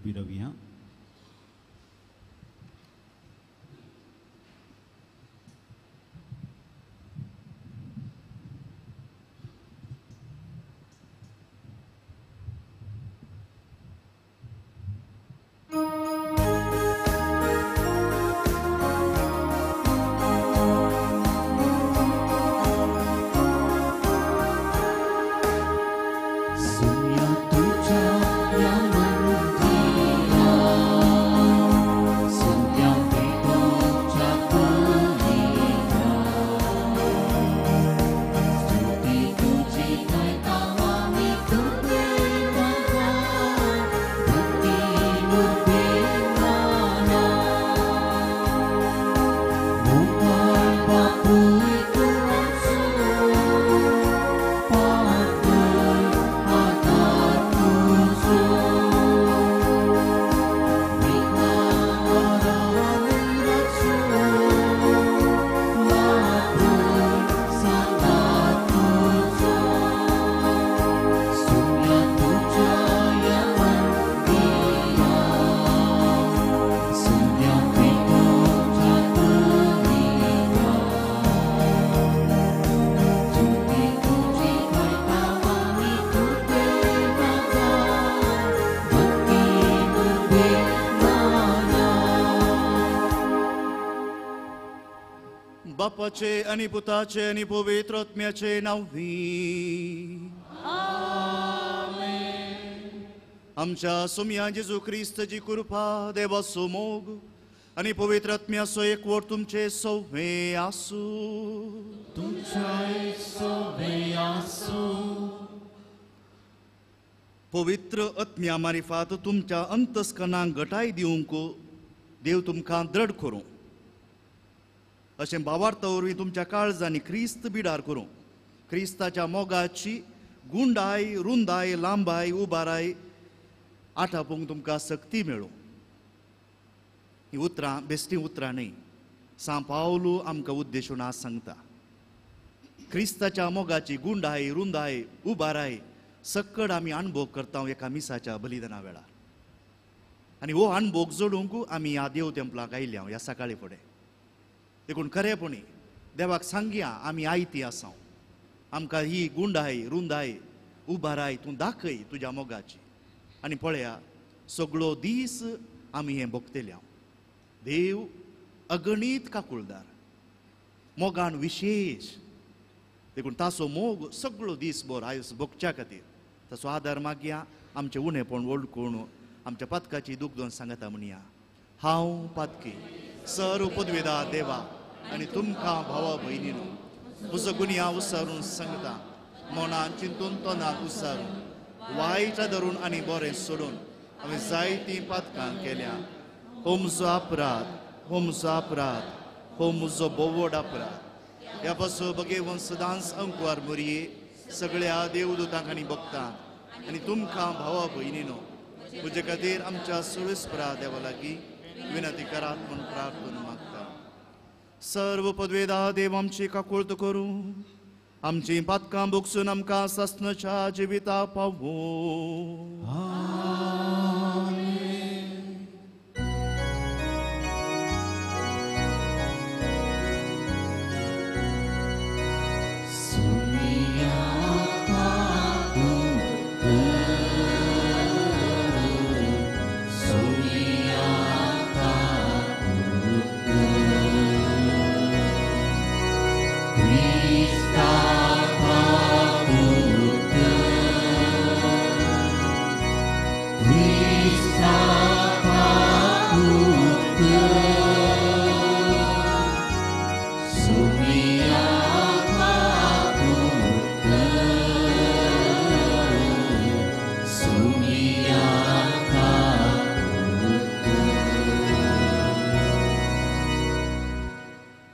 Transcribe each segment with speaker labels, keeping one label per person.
Speaker 1: उबी रावया.
Speaker 2: बापाचे आनी पुताचे आनी पवित्र आत्म्याचे नांवी आमेन. आमच्या सोम्या जेजू क्रिस्ताची कृपा, देवाचो मोग आनी पवित्र आत्म्याचो एकवट तुमचे सवे आसूं.
Speaker 3: तुमच्याय सवे आसूं.
Speaker 2: पवित्र आत्म्या मारिफात तुमच्या अंतस्कनांक घटाय दिवंक देव तुमकां दृढ करूं. अशें भावार्था वरवीं तुमच्या काळजांनी क्रिस्त बिडार करूं. क्रिस्ताच्या मोगाची गुंडाय, रुंदाय, लांबाय, उबाराय आठापूंक तुमकां सक्ती मेळूं. ही उतरां बेश्टीं उतरां न्हय, सांव पावलू आमकां उद्देशून आज सांगता. क्रिस्ताच्या मोगाची गुंडाय, रुंदाय, उबाराय सक्कड आमी अणभव करता एका मिसाच्या बलिदाना वेळार. आनी हो अणभव जोडूंक आमी ह्या देव तेंपलाक आयल्या ह्या सकाळी फुडें. देखून खरेपणी देवाक सांगया आमी आयती आसा, आमकां ही गुंडाय, रुंदाय, उबाराय तूं दाखय तुज्या मोगाची. आनी पळया सगळो दीस आमी हें भोगतल्या. देव अगणीत काकुळदार, मोगान विशेश. देखून ताचो मोग सगळो दीस भर आयज भोगच्या खातीर ताचो आदार मागया. आमचें उणेपण वळखून आमच्या पातकाची दूख दोन सांगता म्हणया, हांव पातकी सर पदवेदा देवा आनी तुमकां भावा भयणीनो म्हजो गुन्यांव उसारून सांगता. मनान चिंतून तोंडान उसारून वायट धरून आनी बरें सोडून हांवें जायतीं पातकां केल्या. हो म्हजो अपराध, हो म्हजो अपराध, हो म्हजो बोवड अपराध. ह्या पासून बगेवन सदांच अंकुवार मोरये सगळ्या देवदूतांक आनी भक्तांक आनी तुमकां भावा भयणीनो म्हजे खातीर आमच्या सुळेस्परा देवा लागीं विनंती करात म्हूण प्रार्थना मागता. सर्व पदवेदा देव आमची काकुळत करूं, आमची पातकां भोगसून आमकां सासणाच्या जिविता पावूं.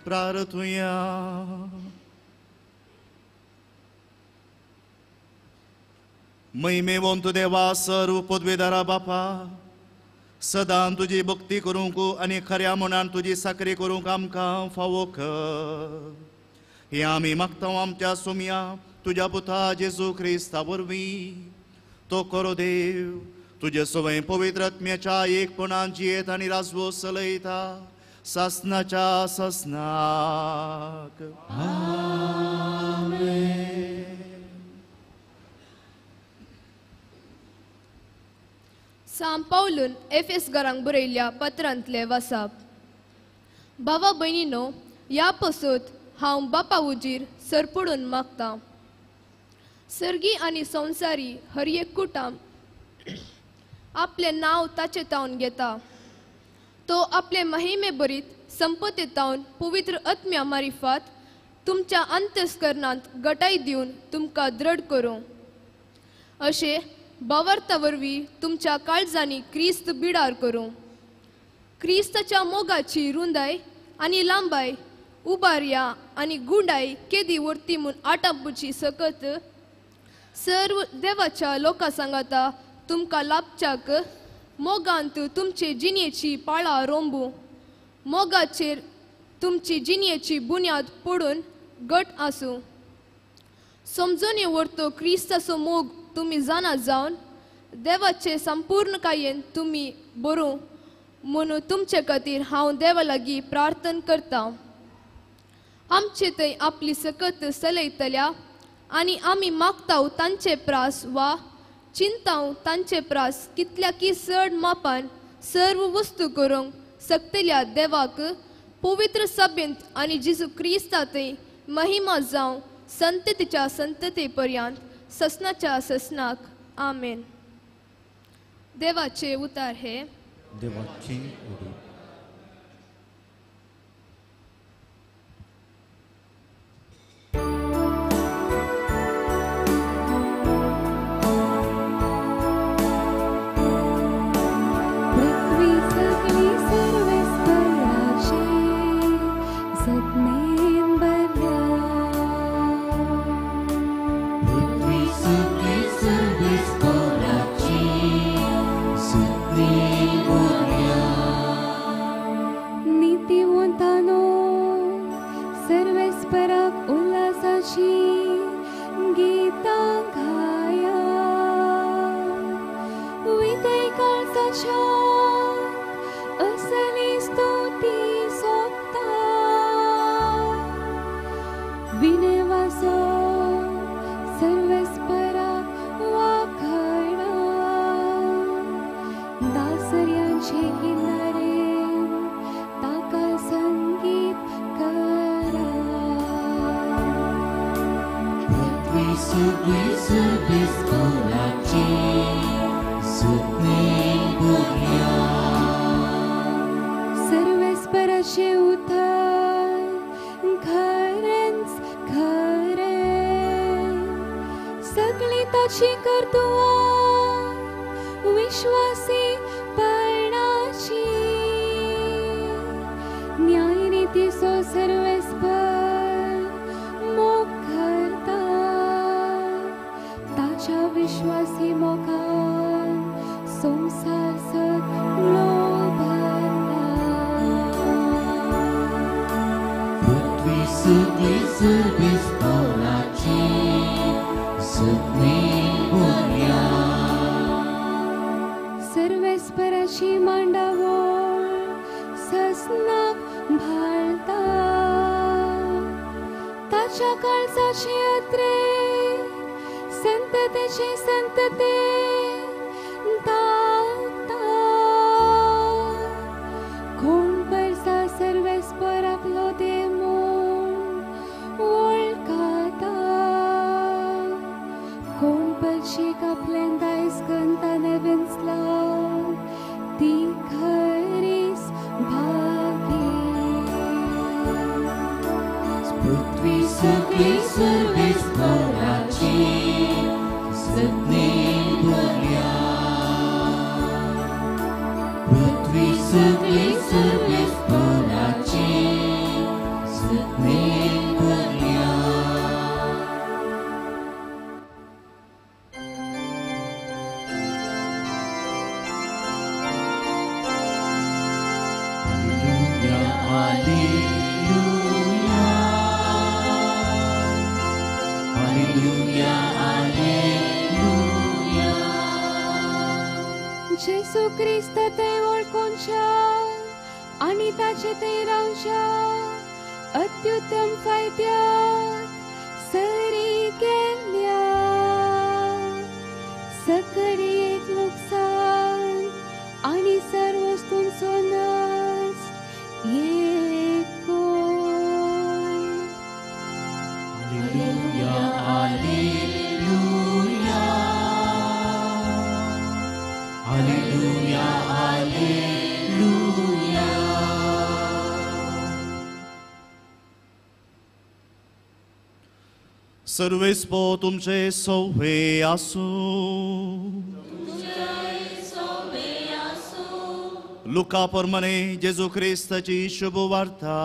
Speaker 2: प्रार्थुया. महिमेवंत देवा, सर्व पदवेदारा बापा, सदां तुजी भक्ती करूंक आनी खऱ्या मनान तुजी साकरी करूंक आमकां फावो कर. हें आमी मागता आमच्या सोमया तुज्या पुता जेजू क्रिस्ता वरवीं. तो करो देव, तुजे सवय पवित्र आत्म्याच्या एकपणान जियेत आनी राजवो चलयता सासनाच्या सासनाक.
Speaker 1: सां पावलून एफेस घरांक बरयल्ल्या पत्रांतले वासाप. बाबा भयणीनो, ह्या पसत हांव बापा उजीर सरपडून मागतां. सर्गी आनी संवसारी हर एक कुटाम आपलें नांव ताचें तावन घेता. तो आपले महिमे बरीत संपत्ती तावन पवित्र आत्म्या मारिफात तुमच्या अंतस्करणांत गटाय दिवन तुमकां दृढ करूं. अशें भावार्था वरवीं तुमच्या काळजांनी क्रिस्त बिडार करूं. क्रिस्ताच्या मोगाची रुंदाय आनी लांबाय उबारया आनी गुंडाय केदी व्हरती म्हूण आटापुची सकत सर्व देवाच्या लोकां सांगाता तुमकां लाभच्याक मोगांत तुमचे जिणेची पाळां रोंबू. मोगाचेर तुमची जिणेची बुन्याद पडून घट आसूं. समजून व्हरतो क्रिस्ताचो मोग तुमी जाणा जावन देवाचे संपूर्णकायेन तुमी बरूं म्हणून तुमचे खातीर हांव देवा लागीं प्रार्थना करतां. आमचे थंय आपली सकत चलयतल्या आनी आमी मागताव तांचे प्रास वा चिंताव तांचे प्रास कितल्याकी चड मापान सर्व वस्तू करूंक सकतल्या देवाक पवित्र सभेंत आनी जेजू क्रिस्ता थंय महिमा जावं संततीच्या संतती पर्यंत ससनाच्या ससनाक. आमेन. देवाचे उतार हे
Speaker 3: देवाची उडी.
Speaker 4: पृथ्वी सगळी सर्वेस्पराची जतनेन भरल्या.
Speaker 3: पृथ्वी सगळी सर्वेस्पराची जतनेन भरल्या.
Speaker 4: नीतिवंतानो सर्वेस्पराक उल्हासाची गीतां गाया. विदय काळजाच्या असली स्तुती सोबता. विनयवासो सर्वेस्पराक वाखणा. दासर्यांचे किनारे ताका संगीत करा.
Speaker 3: पृथ्वी सगळी सर्वेस्पराची जतनेन भरल्या.
Speaker 4: सर्वेस्पराचे उतर खरेंच खरें. सगळी ताची कर्तुवां विश्वासीपणाची. न्यायनितीचो सर्वेस्पर मोग करता. ताच्या विश्वासी मोगान संवसार सगळो भरला.
Speaker 3: पृथ्वी सगळी सर्वेस्पराची जतनेन भरल्या.
Speaker 4: सर्वेस्पराची मांडावळ ससनाक भाळता. ताच्या काळजाची अत्रे संततेची संतते दाता. कोण परसा सर्वेस्पर आपलो देव म्हूण वळखता. कोण परशीक आपलें दायज ग्रंथाने विंचला ती खरीच भागी.
Speaker 3: पृथ्वी सगळी सर्वेस्पराची जतनेन भरल्या. पृथ्वी सगळी सर्वेस्पराची जतनेन भरल्या. Hallelujah, Hallelujah, Hallelujah, Hallelujah.
Speaker 4: जेजू क्रिस्त ते वळखूनच्या आनी ताचे ते रावच्या अत्युत्तम फायद्याक सरी केल्या सकरी एक लुकसान आनी सर्व वस्तूंचो नश्ट एक कोय.
Speaker 3: Alleluia, Alleluia, Alleluia, Alleluia.
Speaker 2: सर्वेस्पो तुमचे सौवे आसूं. लुका प्रमाणे जेजू क्रिस्ताची शुभ वार्ता.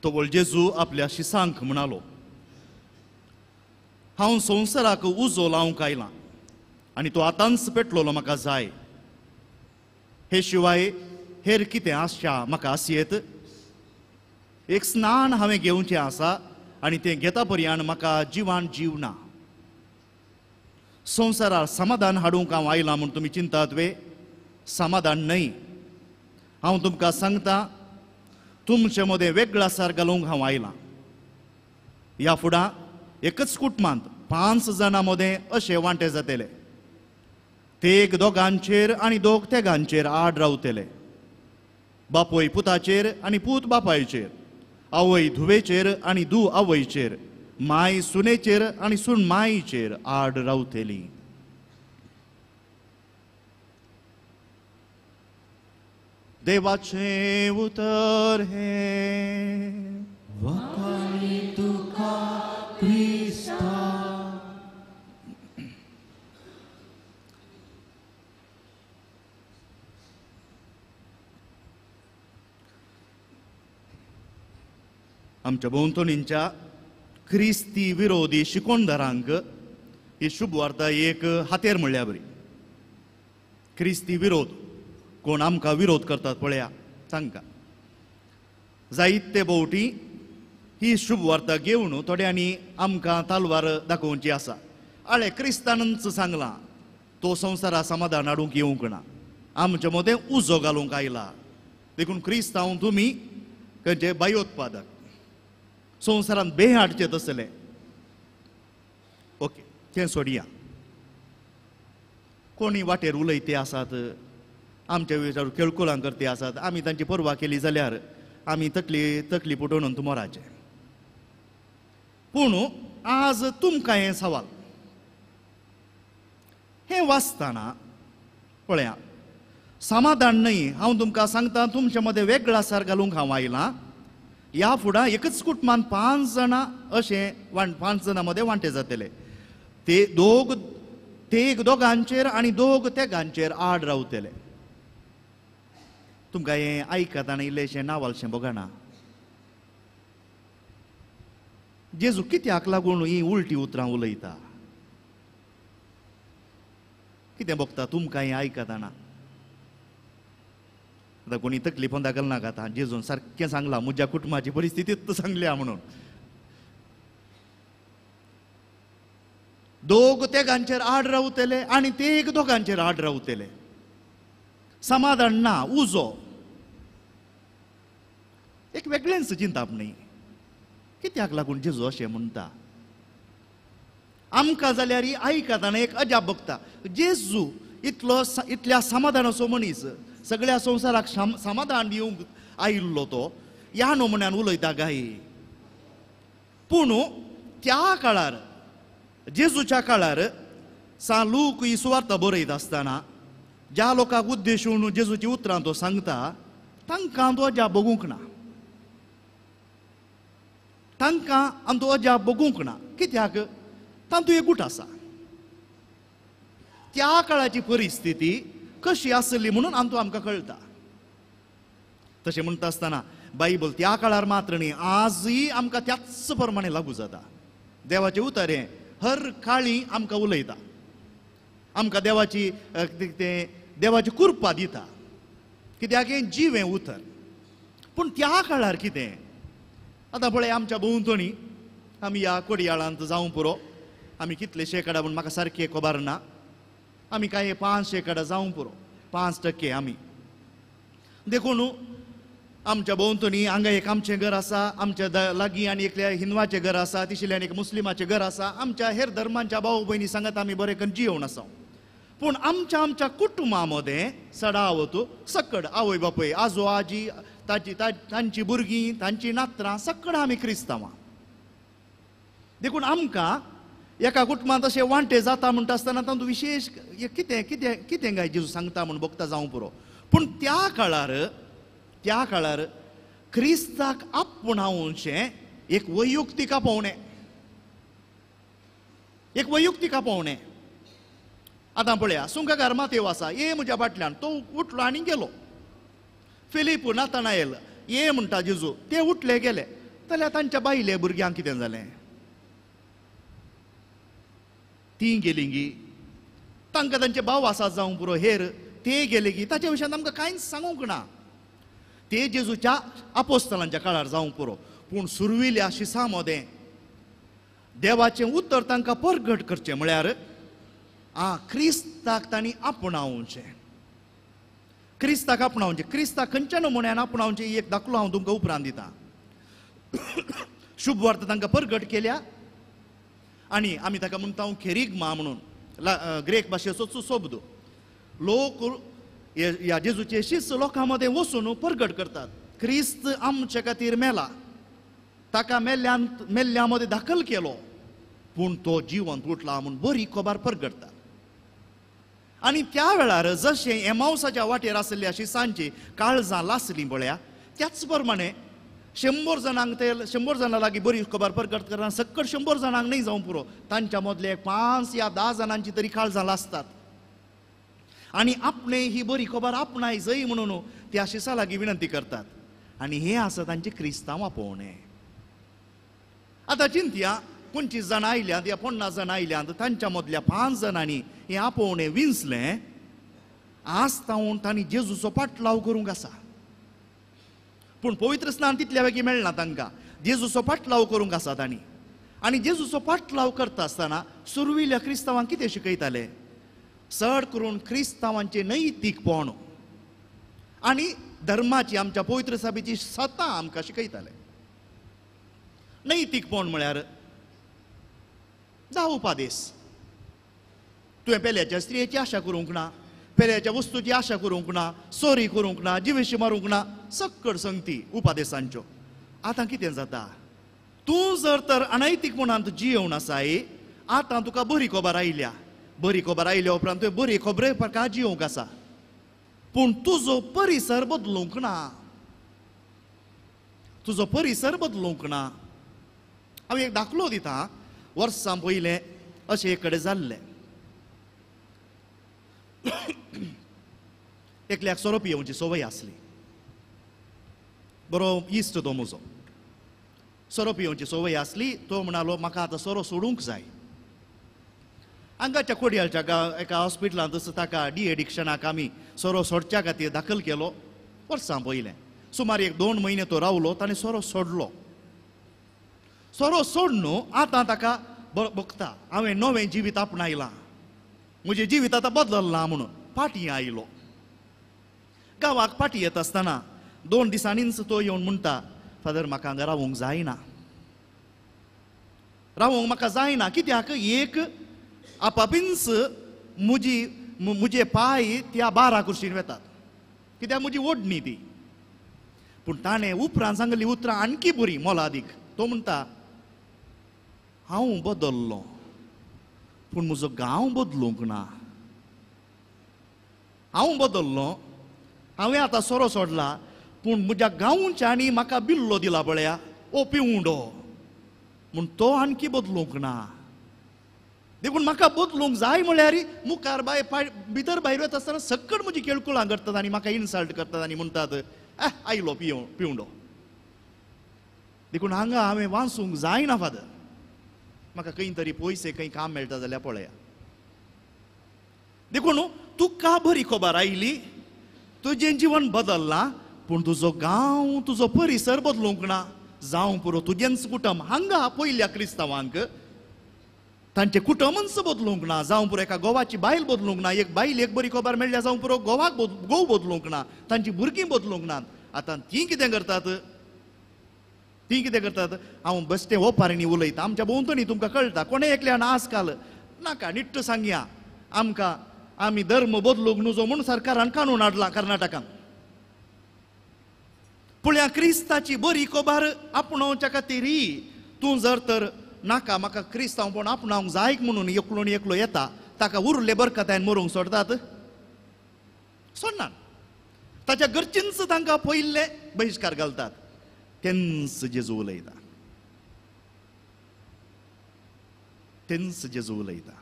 Speaker 2: तोवळ जेजू आपल्या शिसांक म्हणालो, हांव संवसाराक उजो लावंक आयलां आनी तो आतांच पेटलोलो म्हाका जाय. हे शिवाय हेर कितें आशा म्हाका आसयेत? एक स्नान हांवें घेवचें आसा आनी तें घेता पर्यान म्हाका जिवान जीव ना. संवसारार समाधान हाडूंक हांव आयलां म्हूण तुमी चिंतात वे? समाधान न्हय. हांव तुमकां सांगता, तुमचे मदें वेगळासार घालूंक हांव आयलां. ह्या फुडां एकच कुटुंबांत 5 जाणां मदें अशे वांटे जातले. ते एक दोगांचेर आनी दोग तेगांचेर आड रावतले. बापूय पुताचेर आनी पूत बापायचेर, आवय धुवेचेर आनी धूव आवयचेर, माय सुनेचेर आनी सून मायचेर आड रावतली. देवाचें उतर हें.
Speaker 3: वखाणी तुका क्रिस्ता.
Speaker 2: आमच्या भोंवतणींच्या क्रिस्ती विरोधी शिकोणदारांक ही शुभ वार्ता एक हातेर म्हणल्या बरी. क्रिस्ती विरोध, कोण आमकां विरोध करतात पळया तांकां जायते भोवटी ही शुभ वार्ता घेवन थोड्यांनी आमकां तालवार दाखोवची आसा. आळे क्रिस्तानच सांगलां तो संवसारा समाधान हाडूंक येवंक ना, आमचे मदें उजो घालूंक आयला. देखून क्रिस्तांव तुमी खंयचे बायोत्पादक संवसारांत बें हाडचें तसलें. ओके, तें सोडया. कोणी वाटेर उलयते आसात, आमच्या विचार खेळकुलां करते आसात, आमी तांची पर्वा केली जाल्यार आमी तकली तकली पुटोवन तुमोराचें. पूण आज तुमकां हें सवाल हें वाचतना पळया, समाधान न्हय. हांव तुमकां सांगता, तुमचे मदें वेगळासार घालूंक हांव आयलां. ह्या फुडां एकच कुटुंबान 5 जाणां अशें 5 जाणां मदें वांटे जातले. ते दोग ते एक दोगांचेर आनी दोग तेगांचेर आड रावतले. तुमकां हें आयकता आनी इल्लेशें नावालशें बघना. जेजू कित्याक लागून ही उलटी उतरां उलयता? कितें बघता तुमकां हें आयकतना? आतां कोणी तकली पोंदा घालनाका. आतां जेजून सारकें सांगलां, म्हज्या कुटुंबाची परिस्थितीच सांगल्या म्हणून. दोग तेगांचेर आड रावतले आनी ते एक दोगांचेर आड रावतले. समाधान ना, उजो. एक वेगळेंच चिंताप न्ही. कित्याक लागून जेजू अशें म्हणटा? आमकां जाल्यार आयकतना एक अजाप बघता. जेजू इतलो इतल्या समाधानाचो मनीस, सगळ्या संवसाराक समाधान दिवंक आयिल्लो तो ह्या नमुन्यान उलयता गाय. पूण त्या काळार जेजूच्या काळार सा लूक ही सुवार्ता बरयता आसतना ज्या लोकांक उद्देशून जेजूची उतरां तो सांगता तांकां तो अजाप बघूंक ना. तांकां आमचो अजाप बघूंक ना. कित्याक? तांतूं एक गूट आसा. त्या काळाची परिस्थिती कशी आसली म्हणून आमचो आमकां कळटा. तशें म्हणटा आसतना बायबल त्या काळार मात्र न्ही, आजूय आमकां त्याच प्रमाणे लागू जाता. देवाचें उतर हें हर काळी आमकां उलयता, आमकां देवाची तें देवाची कृपा दिता. कित्याक? हें जिवें उतर. पूण त्या काळार कितें आतां पळय, आमच्या भोंवतणी आमी ह्या कोडयाळांत जावं पुरो, आमी कितले शेंकडा म्हूण म्हाका सारकें खबर ना, आमी कांय 5% जावं पुरो, 5% आमी. देखून आमच्या भोंवतणी हांगा एक आमचें घर आसा, आमच्या लागीं आनी एकल्या हिंदवाचें घर आसा, तिशिल्ल्यान एक मुस्लिमाचें घर आसा. आमच्या हेर धर्मांच्या भाव भयणी सांगत आमी बरें करून जियोवन आसा. पूण आमच्या आमच्या कुटुंबा मदें सडावत सकड आवय बापूय, आजो आजी, ताची तांची भुरगीं, तांची नात्रां सकड आमी क्रिस्तांवां. देखून आमकां एका कुटुंबांत अशें वांटे जाता म्हणटा आसतना तातूंत विशेश कितें कितें कितें काय जेजू सांगता म्हूण भोगता जावं पुरो. पूण त्या काळार क्रिस्ताक आपणावचें एक वैयक्तीक आपोवणें, एक वैयक्तीक आपोवणें. आतां पळया, सुंकाकार मातेव आसा, ये म्हज्या फाटल्यान, तो उठलो आनी गेलो. फिलीप नातानाएल ये म्हणटा जेजू, ते उठले गेले. जाल्यार तांच्या बायले भुरग्यांक कितें जालें? तीं गेलीं गी. तांकां तांचे भाव आसा जावं पुरो, हेर ते गेले गी. ताच्या विशयान आमकां कांयच सांगूंक ना. ते जेजूच्या आपोस्तलांच्या काळार जावं पुरो, पूण सुरविल्या शिसां मदें देवाचें उतर तांकां परगट करचें म्हळ्यार क्रिस्ताक तांणी आपणावचें, क्रिस्ताक आपणावचें. क्रिस्ताक खंयच्या नमुन्यान आपणावचें एक दाखलो हांव तुमकां उपरांत दितां. शुभ वार्ता तांकां परगट केल्या आनी आमी ताका म्हणटा खेरिग्मा म्हणून, ग्रेक भाशेचो शब्द. लोक ह्या जेजूचे शिस्त लोकां मदें वचून परगट करतात, क्रिस्त आमचे खातीर मेला, ताका मेल्ल्या मदें दाखल केलो, पूण तो जिवंत उठला म्हूण बरी खबर परगटता. आनी त्या वेळार जशें एमावसाच्या वाटेर आशिल्ल्या शिसांची काळजां लासलीं पळया, त्याच प्रमाणे 100 जाणांक ते 100 जाणां लागीं बरी खबर परगट करतना सक्कड 100 जाणांक न्हय जावं पुरो, तांच्या मदले 5 या 10 जाणांची तरी काळजां लासतात आनी आपणे ही बरी खबर आपणाय जय म्हणून त्या शिसा लागीं विनंती करतात. आनी हें आसा तांचें क्रिस्तांव आपोवणें. आतां चिंतया, 25 जाणां आयल्यांत या 50 जाणां आयल्यांत, तांच्या मदल्या 5 जाणांनी हें आपोवणें विंचलें. आज तावन तांणी जेजूचो पाटलाव करूंक आसा, पूण पवित्र स्नान तितल्या वेगळी मेळना तांकां. जेजूचो पाटलाव करूंक आसा तांणी. आनी जेजूचो पाटलाव करता आसतना सुरविल्या क्रिस्तांवांक कितें शिकयताले? चड करून क्रिस्तांवांचें नैतीकपण आनी धर्माची, आमच्या पवित्र सभेची सतां आमकां शिकयताले. नैतीकपण म्हळ्यार 10 उपादेश. तुवें पेल्याच्या स्त्रियेची आशा करूंक ना, पेल्याच्या वस्तूची आशा करूंक ना, चोरी करूंक ना, जिवेशी मारूंक ना, सक्कड संगती उपादेशांच्यो. आतां कितें जाता? तूं जर तर अनैतीकपणांत जियोवन आसाय, आतां तुका बरी खबर आयल्या, बरी खबर आयल्या उपरांत तुवें बरी खबरे प्रकार जियोवंक आसा, पूण तुजो परिसर बदलूंक ना, तुजो परिसर बदलूंक ना. हांव एक दाखलो दिता. वर्सां पयलें अशें एक कडेन जाल्लें, एकल्याक सोरो पियोवची संवय आसली. बरो इश्ट तो म्हजो, सोरो पियोवची संवय आसली. तो म्हणालो म्हाका आतां सोरो सोडूंक जाय. हांगाच्या कोडयाळच्या एका हॉस्पिटलांत ताका डी एडिक्शनाक आमी सोरो सोडच्या खातीर दाखल केलो. वर्सां पयलें सुमार 1-2 म्हयने तो रावलो, ताणें सोरो सोडलो. सोरो सोडून आतां ताका बघता हांवें नवें जिवीत आपणायलां, म्हजें जिवीत आतां बदललां म्हणून पाटी आयलो. गांवाक पाटी येता आसतना 2 दिसांनीच तो येवन म्हणटा, फादर म्हाका हांगा रावूंक जायना, रावूंक म्हाका जायना. कित्याक? एक आपापींच म्हजी म्हजे पांय त्या 12 कुर्शीन वेतात, कित्याक म्हजी ओडणी ती. पूण ताणें उपरांत सांगली उतरां आणकी बरी मोलादीक. तो म्हणटा हांव बदल्लो पूण म्हजो गांव बदलूंक ना. हांव बदल्लो, हांवें आतां सोरो सोडला, पूण म्हज्या गांवच्यांनी म्हाका बिल्लो दिला पळया, ओ पिवंडो, म्हूण तो आणकी बदलूंक ना. देखून म्हाका बदलूंक जाय म्हळ्यार मुखार बाय भितर भायर वता आसतना सक्कड म्हजी केळकुळां करतात आनी म्हाका इन्सल्ट करतात आनी म्हणटात आयलो पिवंडो. देखून हांगा हांवें वाचूंक जायना फादर, म्हाका खंय तरी पयशे खंय काम मेळटा जाल्यार पळया. देखून तुका बरी खबर आयली, तुजें जिवन बदल्लां, पूण तुजो गांव तुजो परिसर बदलूंक ना. जावं पुरो तुजेंच कुटुंब हांगा पयल्या क्रिस्तांवांक तांचें कुटुंबच बदलूंक ना, जावं पुरो एका गोवाची बायल बदलूंक ना, एक बायल एक बरी खबर मेळ्ळ्या जावं पुरो गोवाक गोव बदलूंक ना, तांची भुरगीं बदलूंक नात. आतां तीं कितें करतात, तीं कितें करतात, हांव बसतें ओपारींनी उलयतां, आमच्या भोंवतणी तुमकां कळटा कोणें एकल्यान आजकाल नाका निट्ट सांगया आमकां आमी धर्म बदलूंक नुजो म्हूण सरकारान कानून हाडला कर्नाटकान. पूण ह्या क्रिस्ताची बरी खबर आपणावच्या खातीर तूं जर तर नाका म्हाका क्रिस्तांवपण आपणावंक जाय म्हणून एकलो आनी एकलो येता ताका उरले बरकतायन मरूंक सोडतात, सोडनात. ताच्या घरचींच तांकां पयले बहिश्कार घालतात. तेंच जेजू उलयता, तेंच जेजू उलयता.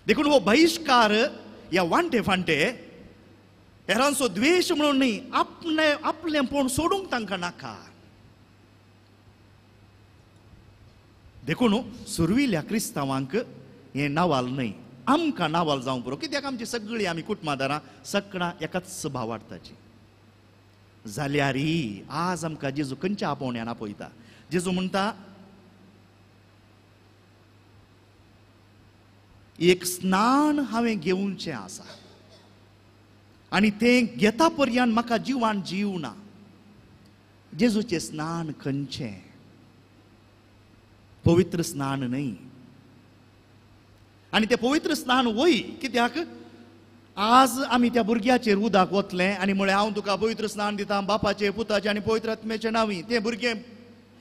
Speaker 2: देखून हो बहिश्कार ह्या वांटे फांटे हेरांचो द्वेश म्हणून न्ही, आपले आपलेंपण सोडूंक तांकां नाका. देखून सुरविल्या क्रिस्तांवांक हें नावाल न्हय, आमकां नावाल जावंक पुरो, कित्याक आमची सगळीं आमी कुटुंबादारां सगळां एकाच भावार्थाची. जाल्यार आज आमकां जेजू खंयच्या आपोवण्यान आपयता? जेजू म्हणटा एक स्नान हांवें घेवचें आसा आनी तें घेता पर्यंत म्हाका जिवान जीव ना. जेजूचें स्नान खंयचें? पवित्र स्नान न्हय. आनी तें पवित्र स्नान वय कित्याक आज आमी त्या भुरग्याचेर उदक वतलें आनी म्हळें हांव तुका पवित्र स्नान दिता बापाचें पुताचें आनी पवित्र आत्म्याचें नांवी, तें भुरगें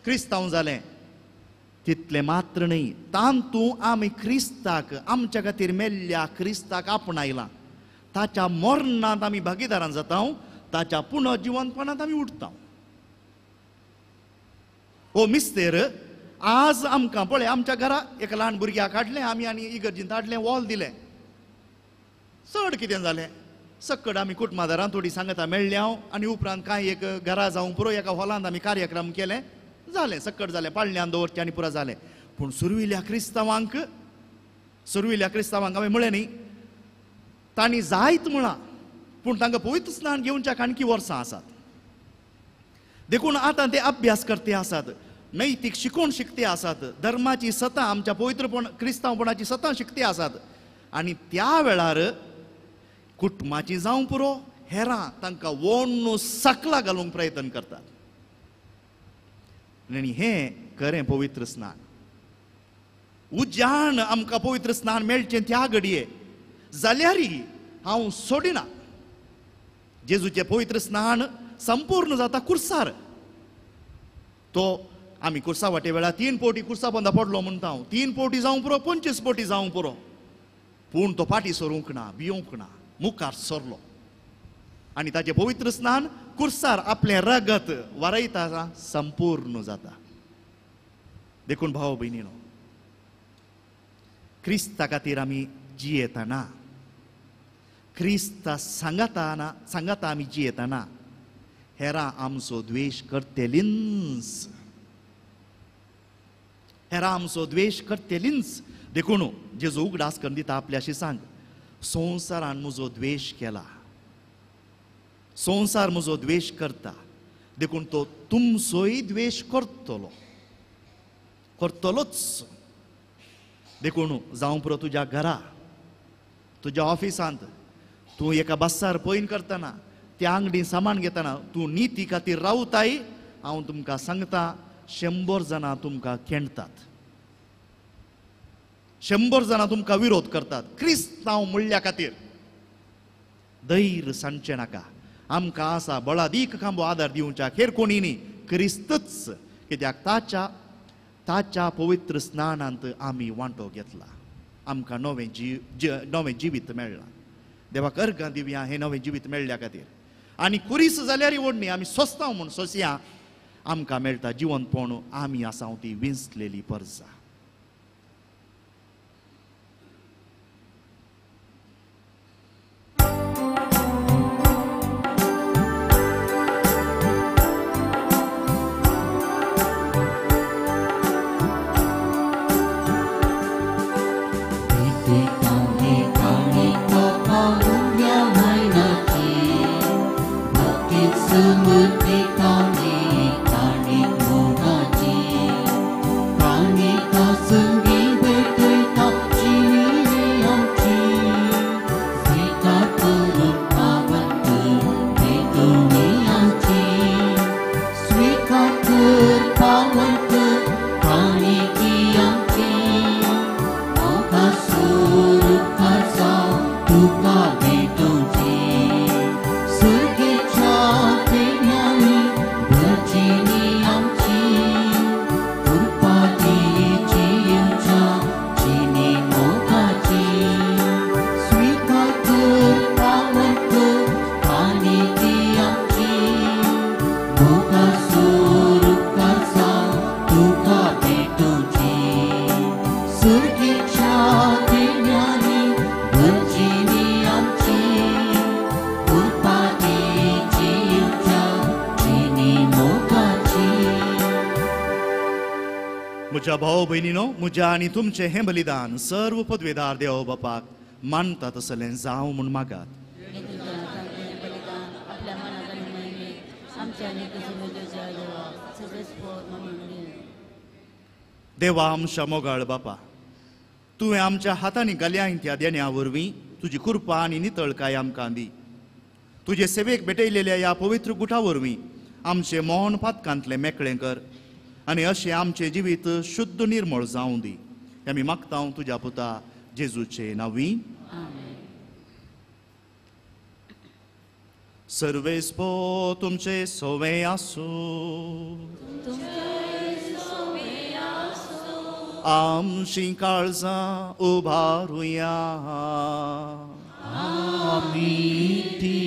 Speaker 2: क्रिस्तांव जालें. तितलें मात्र न्हय, तातूंत आमी क्रिस्ताक आमच्या खातीर मेल्ल्या क्रिस्ताक आपणायलां, ताच्या मरणांत आमी भागीदारां जाता, ताच्या पुनर्जिवनपणांत आमी उठता. हो मिस्तेर आज आमकां पळय आमच्या घरा एका ल्हान भुरग्याक हाडलें आमी आनी इगर्जींत हाडलें, वॉल दिलें, चड कितें जालें सक्कड आमी कुटुंबादारां थोडी सांगता मेळ्ळें हांव आनी उपरांत कांय एक घरा जावंक पुरो एका हॉलांत आमी कार्यक्रम केलें, जालें सक्कड जालें, पाळण्यान दवरचें आनी पुरो जालें. पूण सुरविल्या क्रिस्तांवांक, सुरविल्या क्रिस्तांवांक हांवें म्हळें न्ही तांणी जायत म्हळां, पूण तांकां पवित्र स्नान घेवच्याक आणखी वर्सां आसात. देखून आतां ते अभ्यास करते आसात, नैतीक शिकोवन शिकते आसात, धर्माची सतां आमच्या पवित्रपण क्रिस्तांवपणाची सतां शिकते आसात. आनी त्या वेळार कुटुंबाची जावं पुरो हेरां तांकां वोण्णू सकला घालूंक प्रयत्न करतात. आनी हें खरें पवित्र स्नान. उज्यान आमकां पवित्र स्नान मेळचें त्या घडये जाल्यार हांव सोडिना. जेजूचें पवित्र स्नान संपूर्ण जाता कुर्सार. तो आमी कुर्सा वाटे वेळार 3 पोटी कुर्सा बंदा पडलो म्हणटा हांव, 3 पोटी जावं पुरो 25 पोटी जावं पुरो, पूण तो फाटीं सरूंक ना, भियोंक ना, मुखार सरलो आनी ताचें पवित्र स्नान कुर्सार आपलें रगत वारयता संपूर्ण जाता. देखून भाव भयणीनो, क्रिस्ता खातीर आमी जियेतना, क्रिस्ता सांगाताना सांगाता आमी जियेतना हेरां आमचो द्वेश करतेलींच, हेरां आमचो द्वेश करतेलींच. देखून जेजू उगडास करून दिता आपल्याशी सांग, संवसारान म्हजो द्वेश केला, संवसार म्हजो द्वेश करता, देखून तो तुमचोय द्वेश करतलो, करतलोच. देखून जावं पुरो तुज्या घरा, तुज्या ऑफिसांत, तूं एका बस्सार पयन करतना, त्या आंगडी सामान घेतना तूं निती खातीर रावताय, हांव तुमकां सांगता 100 जाणां तुमकां केंडतात, 100 जाणां तुमकां विरोध करतात क्रिस्तांव म्हणल्या खातीर. धैर्य सांगचें नाका, आमकां आसा बळादीक खांबो आदार दिवच्याक हेर कोणी न्ही, क्रिस्तच. कित्याक ताच्या ताच्या पवित्र स्नानांत आमी वांटो घेतला, आमकां नवें नवें जिवीत मेळ्ळां. देवाक अर्गां दिवया हें नवें जिवीत मेळ्ळ्या खातीर. आनी कुरीस जाल्यार ओडणी आमी सोंसता म्हूण सोंसया, आमकां मेळटा जिवनपण, आमी आसा ती विंचलेली परजा.
Speaker 3: Sumati kami kami
Speaker 2: म्हज्या भाव भयणीनो, म्हज्या आनी तुमचें हें बलिदान सर्व पदवेदार देव बापाक मानता तसलें जावं म्हूण मागात. देवा आमच्या मोगाळ बापा, तुवें आमच्या हातांनी घाल्या त्या देण्या वरवीं तुजी कृपा आनी नितळकाय आमकां दी. तुजे सेवेक भेटयलेल्या ह्या पवित्र गुटा वरवीं आमचें मोहन पातकांतलें मेकळें कर आनी अशें आमचें जिवीत शुद्ध निर्मळ जावं दी. आमी मागता तुज्या पुता जेजूचे नांवी. सर्वेस्पो तुमचे सोवे आसूं. आमची काळजां उबारुया.
Speaker 3: आमी ती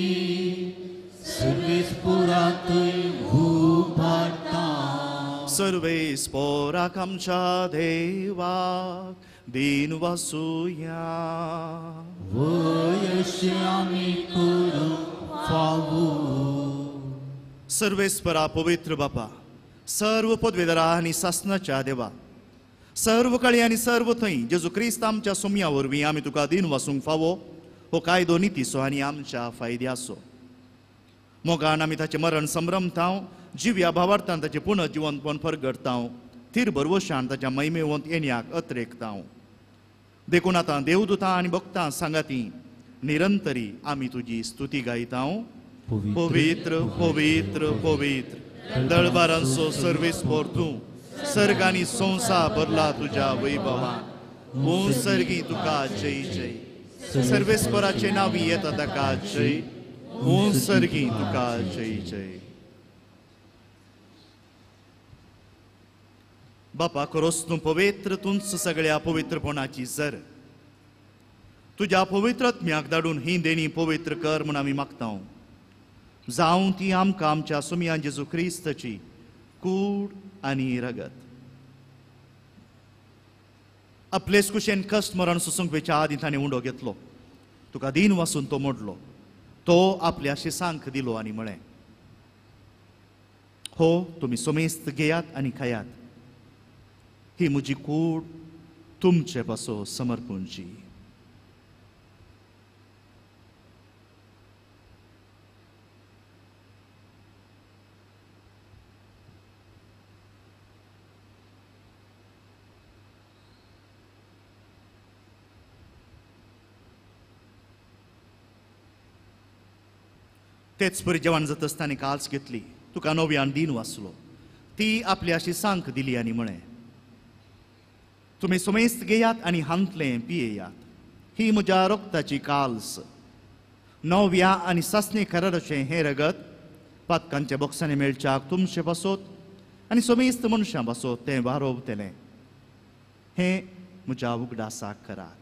Speaker 3: सर्वेस्पोरांतय उबारता.
Speaker 2: सर्वेस्पोराक आमच्या देवाक दीन वासुया.
Speaker 3: वयशी आमी करूंक फावो.
Speaker 2: सर्वेस्परा पवित्र बापा, सर्व पदवेदारा आनी सासनाच्या देवा, सर्व काळी आनी सर्व थंय जेजू क्रिस्त आमच्या सोम्या वरवीं आमी तुका दीन वासूंक फावो हो कायदो नितीचो आनी आमच्या फायद्याचो. मोगान आमी ताचें मरण संभ्रमतांव, जिव्या भावार्थान ताचें पुनः जिवंतपण परगटतांव, थीर भरवशान ताच्या महिमेवंत येण्याक अत्रेकतांव. देखून आतां देवदूतां आनी भक्तां सांगाती निरंतरी आमी तुजी स्तुती गायतांव. पवित्र पवित्र पवित्र दळबारांचो सर्वेस्पोर तूं, सर्ग आनी संवसार भरला तुज्या वैभवान. ओं सर्गी तुका जय जय. सर्वेस्पराचे नांवी येता ताका जय. ओं सर्गी तुका जय जय. बापा खरोच तूं पवित्र, तूंच सगळ्या पवित्रपणाची जर. तुज्या पवित्र आत्म्याक धाडून ही देणी पवित्र कर म्हूण आमी मागता. जावं ती आमकां आमच्या सुमयान जेजू क्रिस्ताची कूड आनी रगत. आपलेच कुशेन कश्ट मरण सोसूंक वेच्या आदीं ताणें उंडो घेतलो, तुका दीन वासून तो मोडलो, तो आपल्या शिसांक दिलो आनी म्हळें, हो तुमी सोमेस्त घेयात आनी खायात, ही म्हजी कूड तुमचे पासो समर्पूंची. तेच परी जेवण जाता आसतना काल्स घेतली, तुका नव्यान दीन वाचलो, ती आपली अशी सांक दिली आनी म्हळें, तुमी सोमेस्त घेयात आनी हांतलें पियेयात, ही म्हज्या रक्ताची काल्स, नव्या आनी सासणे कराराचें हें रगत पातकांच्या बोक्सांनी मेळच्याक तुमचे पासत आनी सोमेस्त मनशां पासत तें वारोवतलें. हें म्हज्या उगडासाक करात.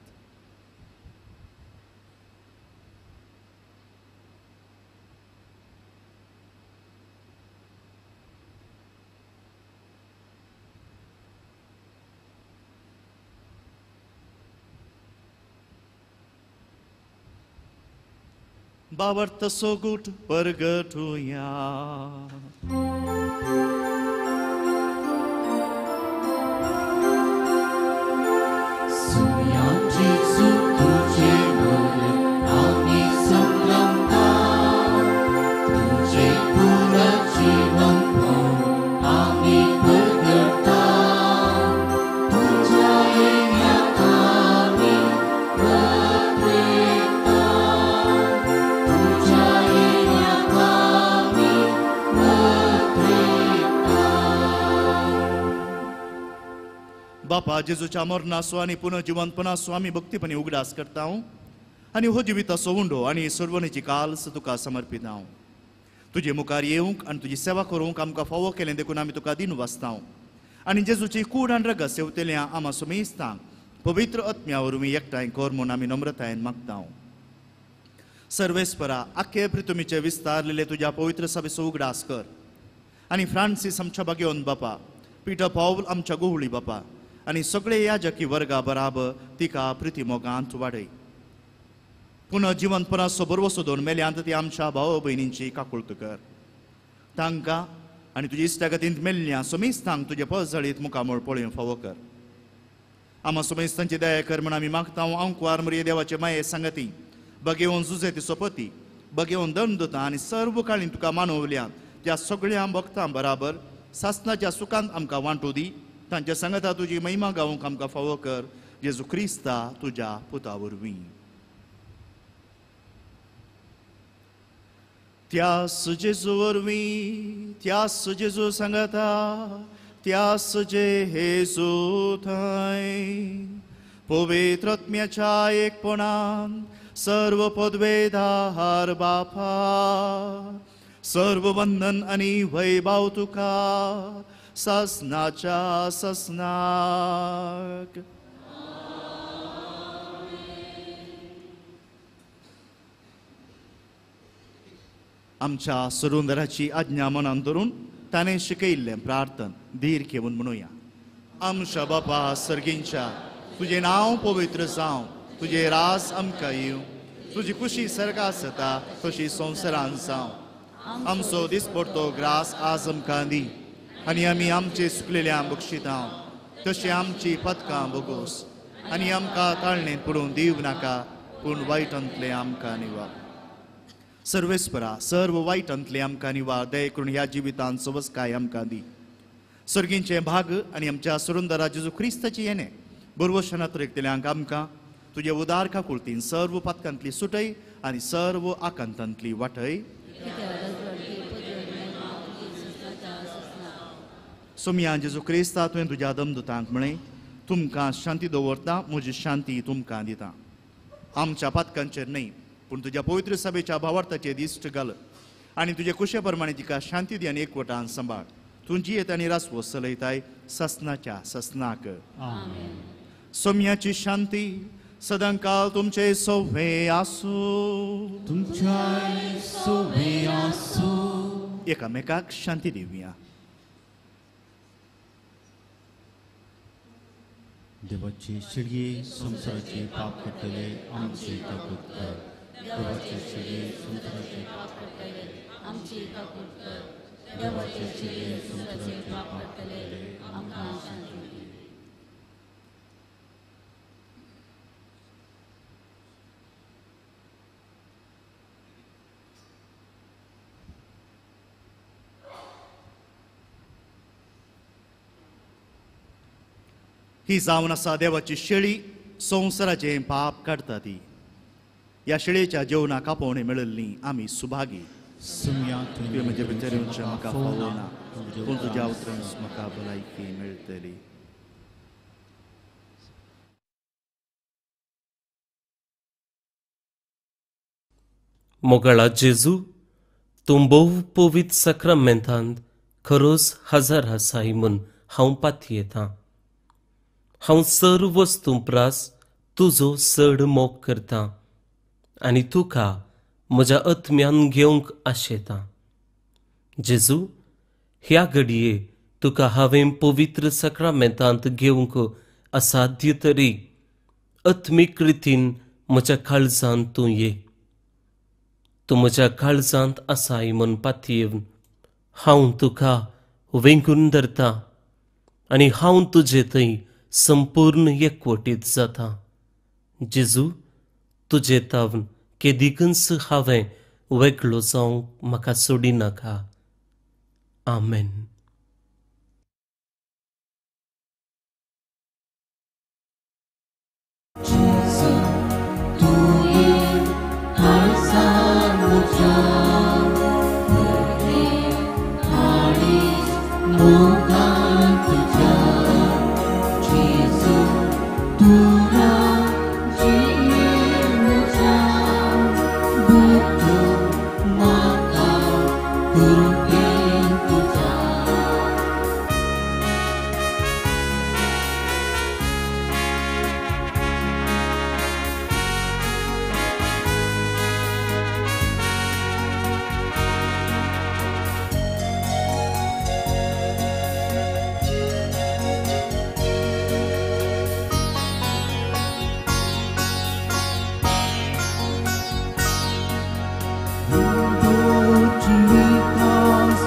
Speaker 2: बावर्त सोगूट परगटुया. बापा जेजूच्या मरणाचो आनी पुनर्जिवंतपणाचो आमी भक्तीपणी उगडास करता आनी हो जिविताचो उंडो आनी सर्वणीची काल्स तुका समर्पिता. तुजे मुखार येवंक आनी तुजी सेवा करूंक आमकां फावो केलें देखून आमी तुका दीन वाचता आनी जेजूची कूड आनी रगत सेवतेल्या आमा सुमेस्तांक पवित्र आत्म्या वरवीं एकठांय कर म्हूण आमी नम्रतायेन मागता. सर्वेस्परा आख्खे पृथ्वीचे विस्तारलेले तुज्या पवित्र सभेचो उगडास कर आनी फ्रांसीस आमच्या बागेवन बापा, पीटर पावल आमच्या गोवळी बापा आनी सगळे याजकी वर्गा बराबर तिका प्रिती मोगांत वाडय. पुनः जिवंतपणाचो बरवसो दोन मेल्यांत ती आमच्या भाव भयणींची काकुळट कर. तांकां आनी तुजे इश्टागतींत मेल्ल्या सोमेस्तांक तुजे पळजळीत मुखामळ पळोवंक फावो कर. आमा सोमेस्तांची दया कर म्हण आमी मागता. आंकवार मरिये देवाचे माये सांगती बगेवन जुजेती सोपती बगेवन दंड दिता आनी सर्व काळीन तुका मानवल्या त्या सगळ्या भक्तां बराबर सासनाच्या सुखांत आमकां वांटू दी. तांच्या सांगता तुजी महिमा गावंक आमकां फावो कर, जेजू क्रिस्ता तुज्या पुता वरवीं. त्यास जेजू वरवीं, त्यास जेजू सांगता, त्यास जेजू थंय पवित्र आत्म्याच्या एकपणान सर्व पदवेदार बापा, सर्व वंदन आनी वैभव तुका ससनाच्या ससनाक. आमच्या सरुंदराची आज्ञा मनान धरून ताणें शिकयिल्लें प्रार्थन धीर घेवन म्हणुया. आमच्या बापा सर्गींच्या, तुजें नांव पवित्र जावं, तुजें रास आमकां येवं, तुजी खुशी सर्गा आसता तशी संवसारान जावं. आमचो दिसपडतो ग्रास आज आमकां दी आनी आमी आमचे सुकलेल्या बक्षितां तशी आमची पदकां बोगोस आनी आमकां ताळणेंत पडून दिवं नाका, पूण वायटांतलें आमकां निवार. सर्वेस्परा सर्व वायटांतलें आमकां निवार, दया करून ह्या जिवितांत सवसकाय आमकां दी. सर्गींचें भाग आनी आमच्या सुरुंदरा जेजू क्रिस्ताची येणें बरवशनात रेखतल्यांक आमकां तुजे उदार काकुळतीन सर्व पातकांतली सुटय आनी सर्व आकांतांतली वाटय. सोमया जेजू क्रिस्ता तुवें तुज्या दमदुतांक म्हळें, तुमकां शांती दवरता, म्हजी शांती तुमकां दिता. आमच्या पातकांचेर न्हय पूण तुज्या पवित्र सभेच्या भावार्थाचे दिश्ट घाल आनी तुजे कुशे प्रमाणे तिका शांती दी आनी एकवटान सांबाळ. तूं जियेत आनी रासवो चलयताय ससनाच्या ससनाक. सोम्याची शांती सदांकाल तुमचे सोवे आसूं,
Speaker 3: तुमच्याय सोवे आसूं.
Speaker 2: एकामेकाक शांती दिवया.
Speaker 3: देवाचे शिळये संवसाराचे पाप करतले आमची ताकद कर. देवाचे शिळये संवसाराचे पाप करतले आमची ताकद कर. देवाचे शिळये संवसाराचे पाप करतले आमकां शांती दी.
Speaker 2: ही जावन आसा देवाची शेळी, संवसाराचें पाप काडटा ती. ह्या शेळयेच्या जेवणाक आपोवणें मेळिल्ली आमी सुभागी. तुवें म्हजे भितर येवचें म्हाका फावना, पूण तुज्या उतरान म्हाका भलायकी मेळटली.
Speaker 5: मोगाळा जेजू, तूं भोव पवित्र साक्रामेंतांत खरोच हजर आसाय म्हूण हांव पातयेतां. हांव सर्व वस्तूं प्रास तुजो चड मोग करतां आनी तुका म्हज्या आत्म्यान घेवंक आशेतां. जेजू, ह्या घडये तुका हांवें पवित्र साक्रामेंतांत घेवंक असाध्य तरी आत्मीक रितीन म्हज्या काळजांत तूं ये. तूं म्हज्या काळजांत आसाय म्हूण पातयेवन हांव तुका वेंगून धरतां आनी हांव तुजे थंय संपूर्ण एकवटीत जाता. जेजू, तुजे तावन केदिकूच हांवें वेगळो जावंक म्हाका सोडिनाका. आमेन.
Speaker 3: Mundo de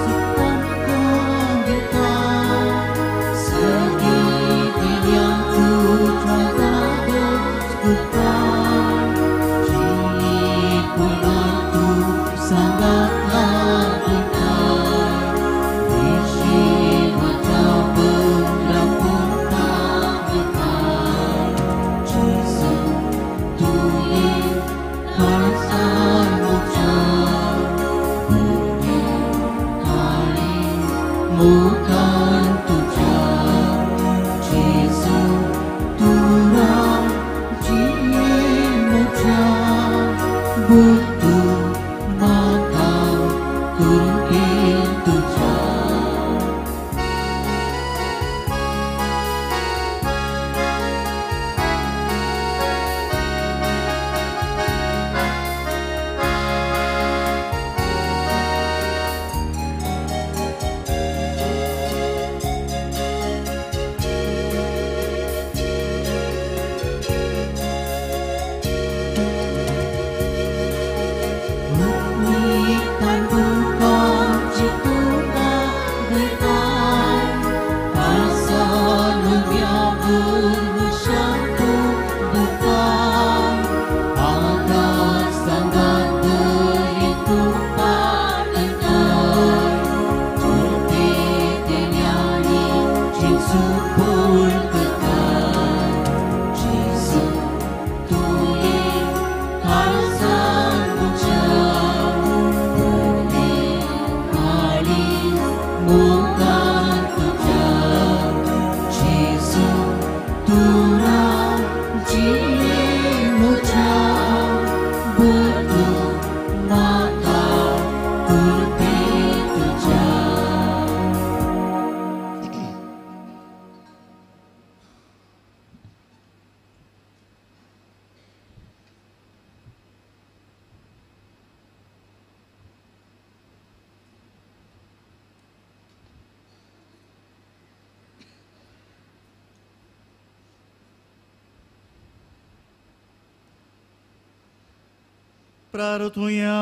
Speaker 2: प्रार्थुया.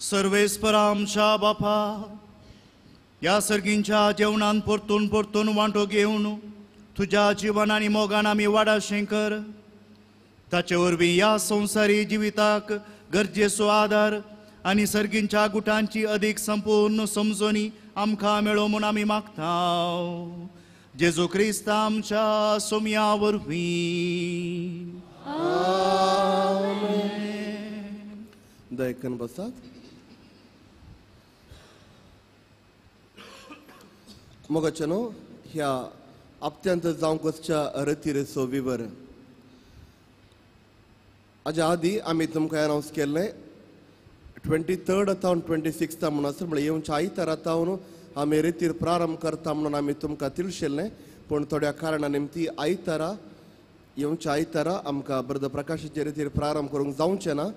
Speaker 2: सर्वेस्पर आमच्या बापा, ह्या सर्गींच्या जेवणान परतून परतून वांटो घेवन तुज्या जिवन आनी मोगान आमी वाडाशें कर. ताचे वरवीं ह्या संवसारी जिविताक गरजेचो आदार आनी सर्गींच्या गुटांची अदीक संपूर्ण समजणी आमकां मेळो म्हूण आमी मागता. जेजू क्रिस्त आमच्या सोम्या वरवीं.
Speaker 6: दयकन बसात. मोगाचे न्हू ह्या अत्यंत जावंक वचच्या रतिरेचो विवर. हाज्या आदी आमी तुमकां अनावंस केल्लें 23rd तावन 26th म्हणून आसा, म्हळ्यार येवच्या आयतारा तावन आमी रेतीर प्रारंभ करता म्हणून आमी तुमकां तिळशिल्लें. पूण थोड्या कारणा निमती आयतारा येवच्या आयतारा आमकां ब्रदर प्रकाशाचे रेतीर प्रारंभ करूंक जावचें ना,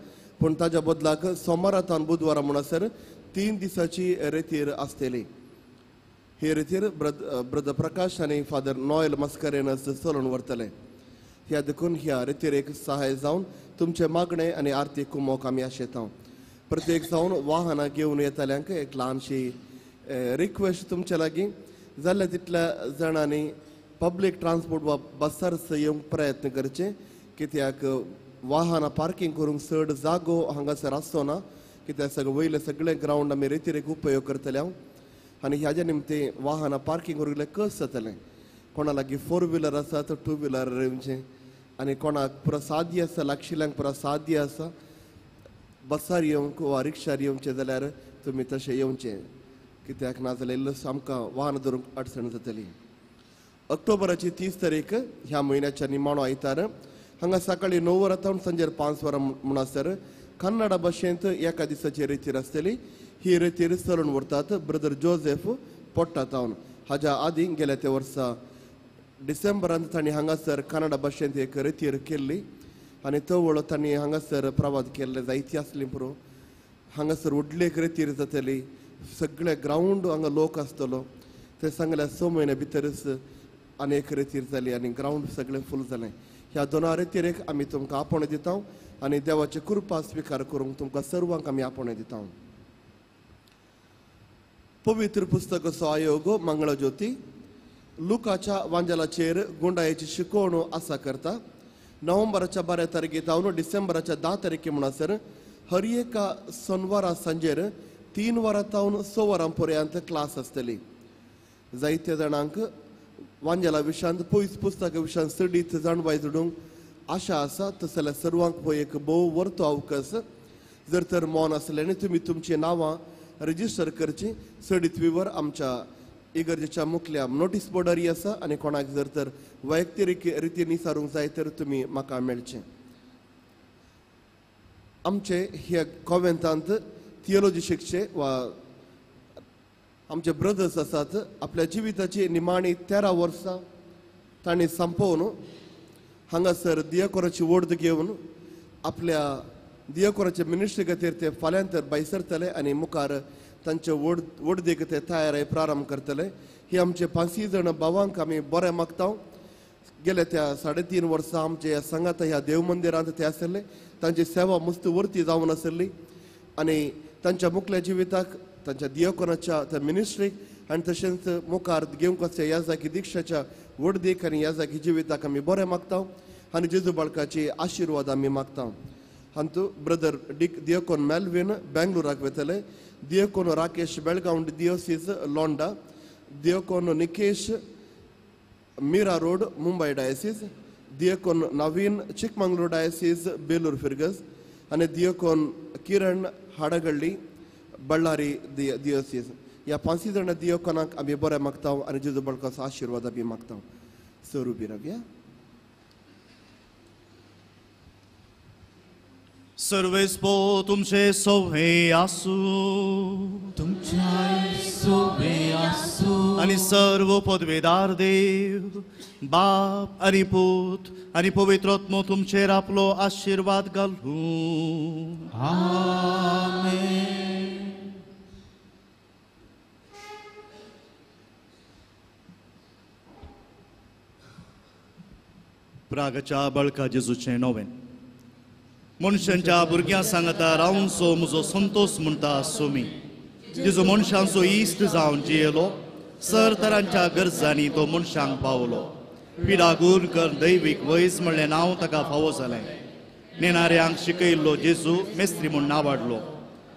Speaker 6: पूण ताज्या बदलाक सोमारा तावन बुधवारा म्हणसर 3 दिसाची रेतीर आसतली. ही रेतीर ब्रदर प्रकाश आनी फादर नॉयल मस्करेनस चलोवन व्हरतले. ह्या देखून ह्या रेतीरेक सहाय जावन तुमचे मागणे आनी आर्थीक कुमोक आमी आशेता. प्रत्येक जावन वाहनां घेवन येतल्यांक एक ल्हानशी रिक्वेस्ट तुमचे लागीं, जाल्यार तितल्या जाणांनी पब्लीक ट्रान्सपोर्ट वा बसार येवंक प्रयत्न करचे, कित्याक वाहनां पार्किंग करूंक चड जागो हांगासर आसचो ना, कित्याक सगळें वयले सगळे ग्रावंड आमी रेतीरेक उपयोग करतले हांव आनी ह्याच्या निमते वाहनां पार्किंग करूंक कस जातलें. कोणा लागीं 4 व्हिलर आसा तर 2 व्हिलर येवचें आनी कोणाक पुरो साध्य आसा, लागशिल्ल्यांक पुरो साध्य आसा बसार येवंक वा रिक्षार येवचें जाल्यार तुमी तशें येवचें, कित्याक ना जाल्यार इल्लो आमकां वाहन धरूंक अडचण जातली. ऑक्टोबराची 30 तारीख ह्या म्हयन्याच्या निमाणो आयतार हांगा सकाळीं 9 वरां तावन सांजेर 5 वरां म्हणसर कन्नडा भाशेंत एका दिसाची रेतीर आसतली. ही रेतीर चलोवन व्हरतात ब्रदर जोसेफ पोट्टा तावन. हाज्या आदीं गेल्या त्या वर्सा डिसेंबरांत तांणी हांगासर कन्नडा भाशेंत एक रेतीर केल्ली आनी तवळ तांणी हांगासर प्रवाद केल्ले जायती आसली पुरो. हांगासर व्हडली एक रेतीर जातली, सगळे ग्रावंड हांगा लोक आसतलो. ते सांगल्या 6 म्हयन्या भितरच आनी एक रेतीर जाली आनी ग्रावंड सगळें फूल जालें. ह्या दोना रेतीरेक आमी तुमकां आपोवणें दिता आनी देवाची कृपा स्विकार करूंक तुमकां सर्वांक आमी आपोवणें दिता. पवित्र पुस्तकाचो आयोग मंगळज्योती लुकाच्या वांजलाचेर गुंडायेची शिकवण आसा करता. नोव्हेंबराच्या 12 तारखे जावन डिसेंबराच्या 10 तारखे म्हणसर हर एका सोनवारा सांजेर 3 वरां तावन 6 वरां पर्यंत क्लास आसतली. जायत्या जाणांक वांजेला विशयांत पयस पुस्तका विशयांत चडीत जाणवाय जोडूंक आशा आसा, तशें जाल्यार सर्वांक हो एक भोव वर्तो अवकाश. जर तर मौन आसलें आनी तुमी तुमचीं नांवां रजिस्टर करची. चडीत विवर आमच्या इगर्जेच्या मुखल्या नोटीस बोर्डारय आसा आनी कोणाक जर तर वैयक्तीक रितीन विचारूंक जाय तर तुमी म्हाका मेळचें. आमचे ह्या कॉवेंतांत थियोलॉजी शिकचे वा आमचे ब्रदर्स आसात, आपल्या जिविताची निमाणी 13 वर्सां तांणी संपोवन हांगासर दियकोराची वोर्द घेवन आपल्या दियकोराचे मिनिस्ट्री खातीर ते फाल्यां तर भायर सरतले आनी मुखार तांचे वडदेक ते तयारी प्रारंभ करतले. ही आमचे 5 जाण भावांक आमी बरें मागता. गेल्या त्या 3.5 वर्सां आमचे सांगात ह्या देव मंदिरांत ते आसले, तांची सेवा मस्त वर्ती जावन आसली आनी तांच्या मुखल्या जिविताक तांच्या दियकोनाच्या त्या मिनिस्ट्रीक आनी तशेंच मुखार घेवंक आसच्या ह्या जागी दिक्षाच्या वडदेक आनी ह्या जागी जिविताक आमी बरें मागता आनी जेजू बाळकाची आशिर्वाद आमी मागता. हातूंत ब्रदर दियकोन मेल्विन बेंगलोराक वतले, दियकोन Rakesh Belgaum दियोसीस लोंडा, दियकोन Nikesh Mira road Mumbai diocese, दियकोन Naveen Chikmagalur diocese Belur फिर्गज आनी दियकोन किरण हाडगल्ली बळ्ळारी दियोसीस. ह्या 5 जाणां दियकोनाक आमी बरें मागता आनी जेजू बाळकाचो आशिर्वाद आमी मागता. सर उबी रावया.
Speaker 2: सर्वेस्पो तुमचे सोवे आसू,
Speaker 3: तुमच्या सोवे आसू
Speaker 2: आनी सर्व पदवेदार देव बाप आनी पूत आनी पवित्र आत्मो तुमचेर आपलो आशिर्वाद घालूं.
Speaker 3: आमेन.
Speaker 2: प्रागच्या बळका जेजूचें नोवेन मनशांच्या भुरग्यां सांगता रावनसो म्हजो संतोश म्हणटा सोमी जेजू मनशांचो इश्ट जावन जियेलो सर तरांच्या गरजांनी तो मनशांक पावलो पिडा गुण कर दैवीक वैज म्हणलें नांव ताका फावो जालें नेणाऱ्यांक शिकयल्लो जेजू मेस्त्री म्हूण नावाडलो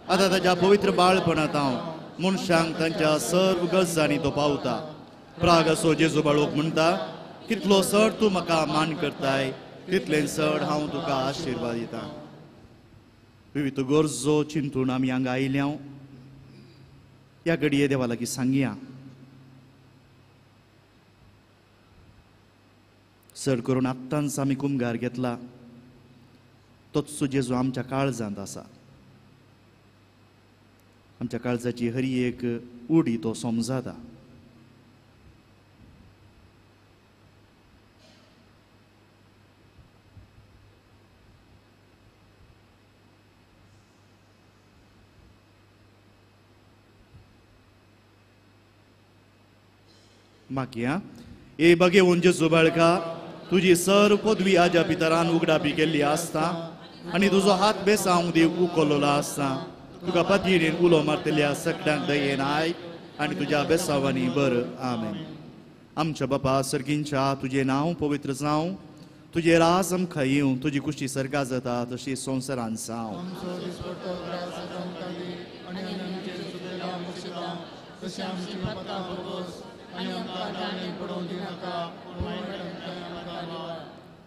Speaker 2: आतां ताच्या पवित्र बाळपणांत हांव मनशांक तांच्या सर्व गरजांनी तो पावता प्राग असो जेजू बाळोक म्हणटा कितलो सर तूं म्हाका मान करताय तितलें चड हांव तुका आशिर्वाद दिता. विविध गरजो चिंतून आमी हांगा आयल्या ह्या घडये देवा लागीं सांगया चड करून आत्तांच आमी कुमगार घेतला तोच जेजू आमच्या काळजांत आसा. आमच्या काळजाची हरी एक उडी तो समजाता. मागया ए बगेवन जेजू बाळका तुजी सर पदवी आज्या पितरान उगडापी केल्ली आसता आनी तुजो हात बेसावंक देव उखल्लो आसता. तुका पदयेन उलो मारतल्या सगळ्यांक दयेन आयक आनी तुज्या बेसावांनी बर. आमेन. आमच्या बापा सर्गींच्या तुजें नांव पवित्र जावं, तुजें राज आमकां येवं, तुजी कुशी सर्गा जाता तशी संवसारान जावं.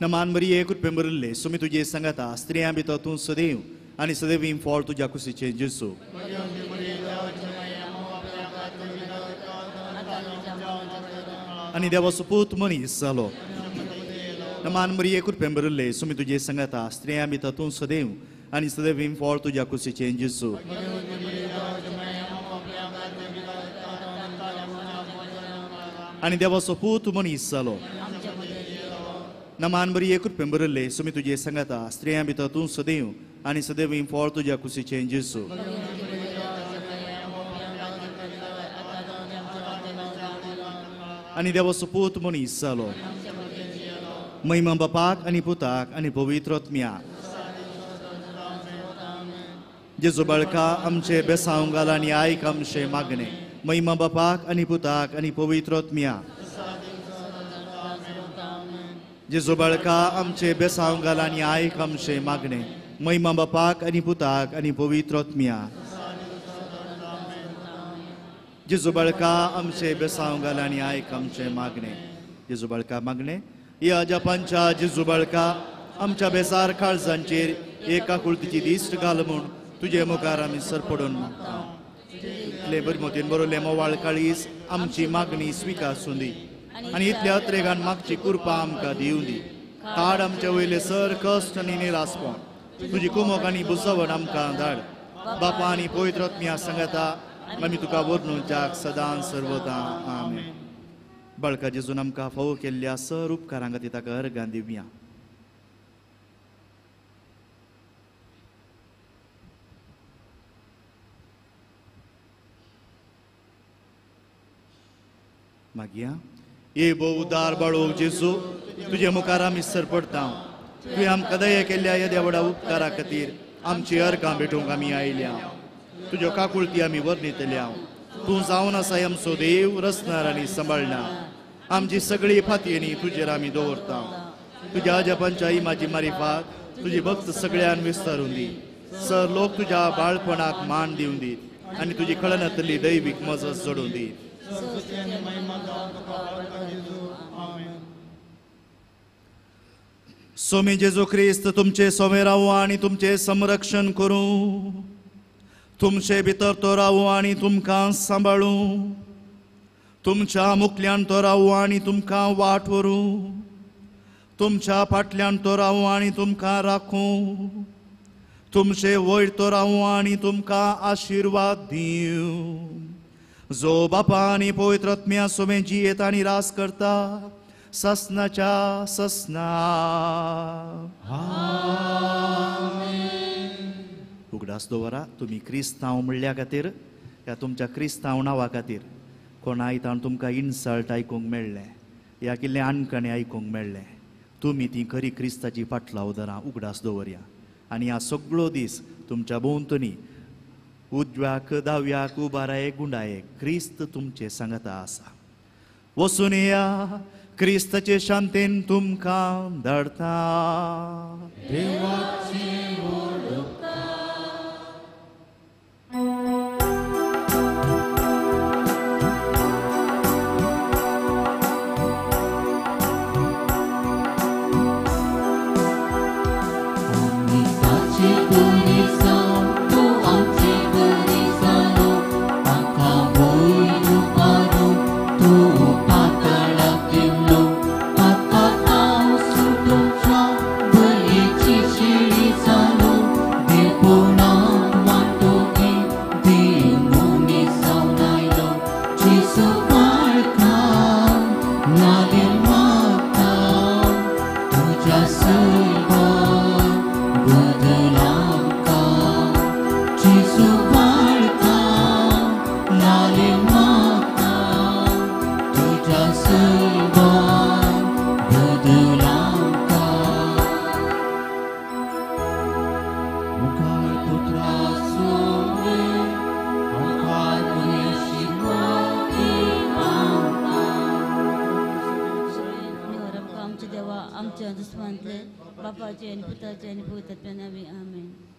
Speaker 2: नमान मरिये कृपेन भरिल्ले सुमी तुजे सांगाता स्त्रियां भितर तूं सदैव आनी सदैव फळ तुज्या कुशीचें जेजू. आनी देवाचो पूत मनीस जालो. नमान मरिये कृपेन भरिल्ले सुमी तुजे सांगाता स्त्रियां भितर तूं सदैव आनी सदैव फळ तुज्या कुशीचें जेजू. आनी देवाचो पूत मनीस जालो. नमान मरिये कृपेन भरिल्ले सुमी तुजे सांगाता स्त्रियां भितर तूं सदैव आनी सदैव फळ तुज्या कुशीचें जेजू. आनी देवाचो पूत मनीस जालो. महिमा बापाक आनी पुताक आनी पवित्र आत्म्याक. जेजू बाळका आमचे बेसांव घाल आनी आयक आमचें मागणें. महिमा बापाक आनी पुताक आनी पवित्र आत्म्याक. जेजू बाळका आमचे बेसांव घाल आनी आयक आमचें मागणें. महिमा बापाक आनी पुताक आनी पवित्र आत्म्याक. जेजू बाळका आमचे बेसांव घाल आनी आयक आमचें मागणें. जेजू बाळका मागणें ह्या जपांच्या जेजू बाळका आमच्या बेसार काळजांचेर एका कुळतीची दिश्ट घाल म्हूण तुजे मुखार आमी सरपडून मागता. इतले बरमतीन बरोवल्ले मोवाळ काळीज आमची मागणी स्विकासूं दी आनी इतल्या अत्रेगान मागची कृपा आमकां दिवं दी. काड आमचे वयले सर कश्ट आनी निरासपण तुजी कुमोक आनी बुजवण आमकां धाड. बापा आनी पवित्र आत्म्या सांगाता आमी तुका वर्णुच्याक सदां सर्वदा. आमेन. बाळका जेजून आमकां फावो केल्ल्या सर उपकारां खातीर ताका अर्गां दिवया. मागया ए भोव उदार बाळो जेजू तुजे मुखार आमी सरपडटा. तुवें आमकां दया केल्ल्या येद्या व्हडा उपकारा खातीर आमची अर्गां भेटोवंक आमी आयल्या. तुज्यो काकुळती आमी वर्णितल्या. तूं जावन आसा आमचो देव रचणार आनी सांबाळणार. आमची सगळी फातयेनी तुजेर आमी दवरता. तुज्या आजपांच्या इमाजी मारिफात तुजी भक्त सगळ्यान विस्तारून दी. सर लोक तुज्या बाळपणाक मान दिवन दी आनी तुजी कळनातली दैवीक मजत जोडून दी. सोमी जेजू क्रिस्त तुमचे सोमे रावू आनी तुमचें संरक्षण करूं. तुमचे भितर तो रावू आनी तुमकां सांबाळूं. तुमच्या मुखल्यान तो रावू आनी तुमकां वाट व्हरूं. तुमच्या फाटल्यान तो रावू आनी तुमकां राखूं. तुमचे वयर तो रावू आनी तुमकां आशिर्वाद दिवं. जो बापा आनी पवित्र आत्म्या सोमे जियेत आनी रास करता ससनाच्या ससना. उगडास दवरा तुमी क्रिस्तांव म्हणल्या खातीर ह्या तुमच्या क्रिस्तांव नांवा खातीर कोणाय ताण तुमकां इन्सल्ट आयकूंक मेळ्ळें या कितें आणकणें आयकूंक मेळ्ळें. तुमी ती खरी क्रिस्ताची फाटलावदारां उगडास दवरया आनी ह्या सगळो दीस तुमच्या भोंवतणी उजव्याक दाव्याक उबाराये गुंडाये क्रिस्त तुमचे सांगता आसा. वचून या क्रिस्ताचे शांतेन तुमकां धाडता.
Speaker 3: देवाची
Speaker 7: आमच्या दुस्मानांतले बापाचे आनी पुताचे आनी पवित्र आत्म्या नांवान आमेन.